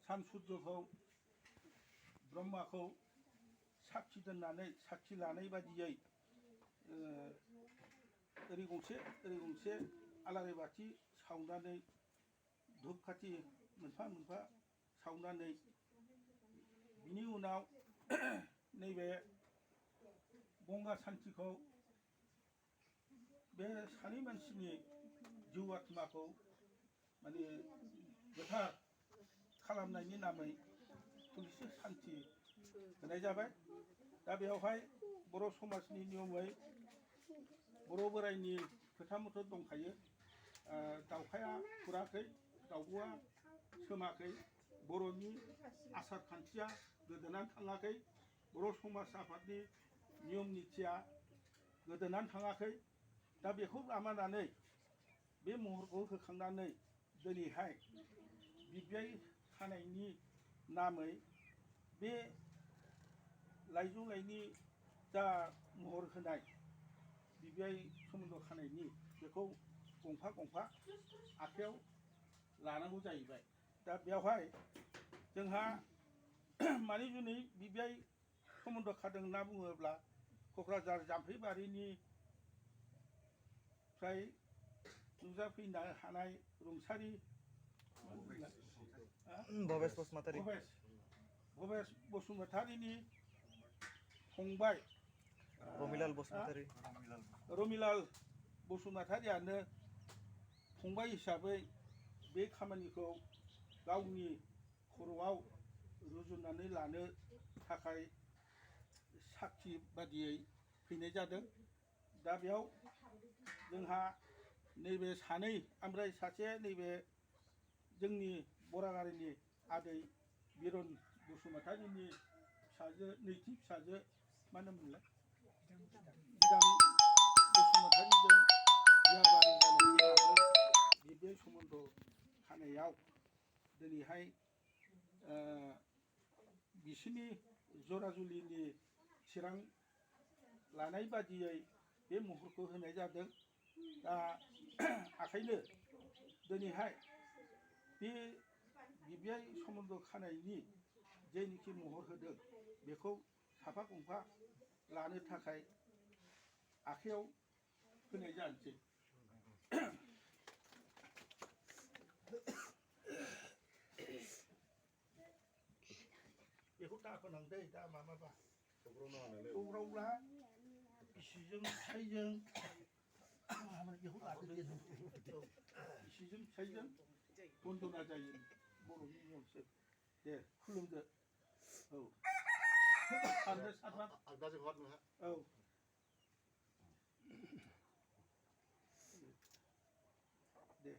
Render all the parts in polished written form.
सान सुद्रखौ ब्रह्माखौ साखि दोननानै साखि लानाय बादियै ओरै गंसे आलारि बाथि सावनानै धुपखाथि मोनफा मोनफा सावनानै बिनि उनाव नैबे गंगा सान्थिखौ बे सानै मानसिनि जिउ आत्माखौ माने गोथार खालामनायनि नामै पुलिसो सान्थि होनाय जाबाय। दा बेवहाय बर' समाजनि नियमै बर' बोराइनि खोथा मथे दंखायो दाउखाया खुराखै दाउब'आ सोमाखै बर'नि आसार खान्थिया गोदोनानै थाङाखै बर' समाज आफादनि नियम निथिया गोदोनानै थाङाखै दा बेखौ लामानानै बे महरखौ होखांनानै दिनैहाय बिबियाय खानायनि नामै बे लाइजौ लाइनि जा महर होनाय बिबियाय सोमोन्दो खानायनि बेखौ गंफा गंफा आखायाव लानांगौ जाहैबाय। दा बेवहाय जोंहा मानि जुनै बिबियाय सोमोन्दो खादों होनना बुङोब्ला क'क्राझार जाम्फैबारिनिफ्राय नुजाफैनो हानाय रुंसारि भबेस बसुमतारिनि फंबाय रमिलाल बसुमतारियानो फंबाय हिसाबै बे खामानिखौ गावनि खर'आव रुजुननानै लानो थाखाय साखि बादियै फैनाय जादों। दा बेयाव जोंहा नैबे सानै ओमफ्राय सासे नैबे जोंनि बरागारिनि आदै बिरन बसुमतारिनि फिसाजो नैथि फिसाजो मा नाममोनलाय बिदां बसुमतारिजों बियाबारि जानायनि आगोल बिबियाय सोमोन्दो खानायाव दिनैहाय बिसोरनि जरा जुलिनि थिरां लानाय बादियै बे महरखौ होनाय जादों। दा ओंखायनो दिनैहाय बे बिबियाय सोमोन्दो खानायनि जेनिखि महर होदों बेखौ साफा गंफा लानो थाखाय आखायाव होनाय जानोसै। बेखौ दाफोनांदै दा माबाबा सौग्रावब्ला बिसिजों फिसाइजों बेखौ लादो बिसिजों फिसाइजों बन्दना जायो बर'नि नियमसो। दे खुलुमदो। औ सारदो सारबा औ दे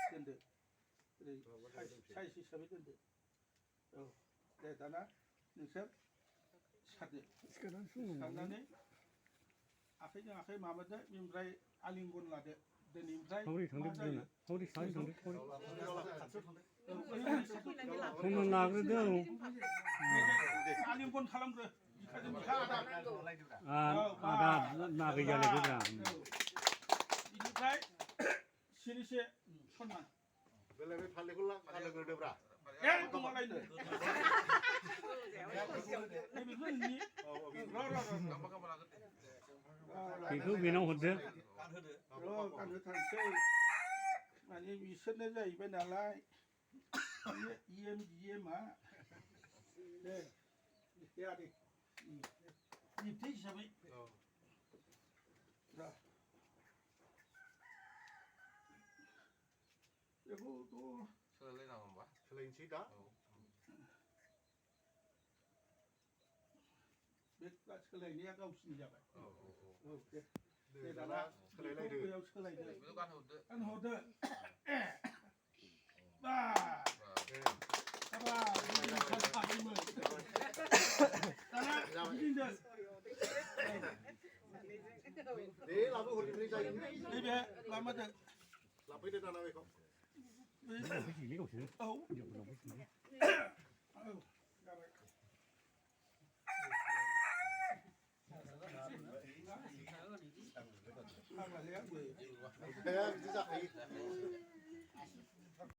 दोनदो ओरै साइज हिसाबै दोनदो। औ दे दाना नोंसोर सिखारदो सिखारनानै आखाइजों आखाइ माबादो ओमफ्राय आलिंगन लादो। दिनैनिफ्राय मा जायो आलिंगन खालामग्रो बिखाजों बिखा बिनिफ्राय सिरिसे सनमान बेलाय बे फालिखौ खालामग्रोदोब्रा एकदमालायनो बेखौ बेनाव हरदो गानहोथारसै माने बिसोरनो जाहैबाय नालाय इएम डिएमआ दे आदै बिब्थै हिसाबै बेखौथ' सोलायलायनांगौ होनबा सोलायनोसै दा बे सोलायनाया गावसिनि जाबाय। औ दे दाना सोलायलायदो बेयाव सोलायदो गानहरदो बा Để làm cái hồn người dạy. Đi về, làm mà được. Làm cái đây nào vậy không? cái gì đâu chứ Ấu. nhiều đồng cái gì Ăn là lẽ người. Thế chứ sao?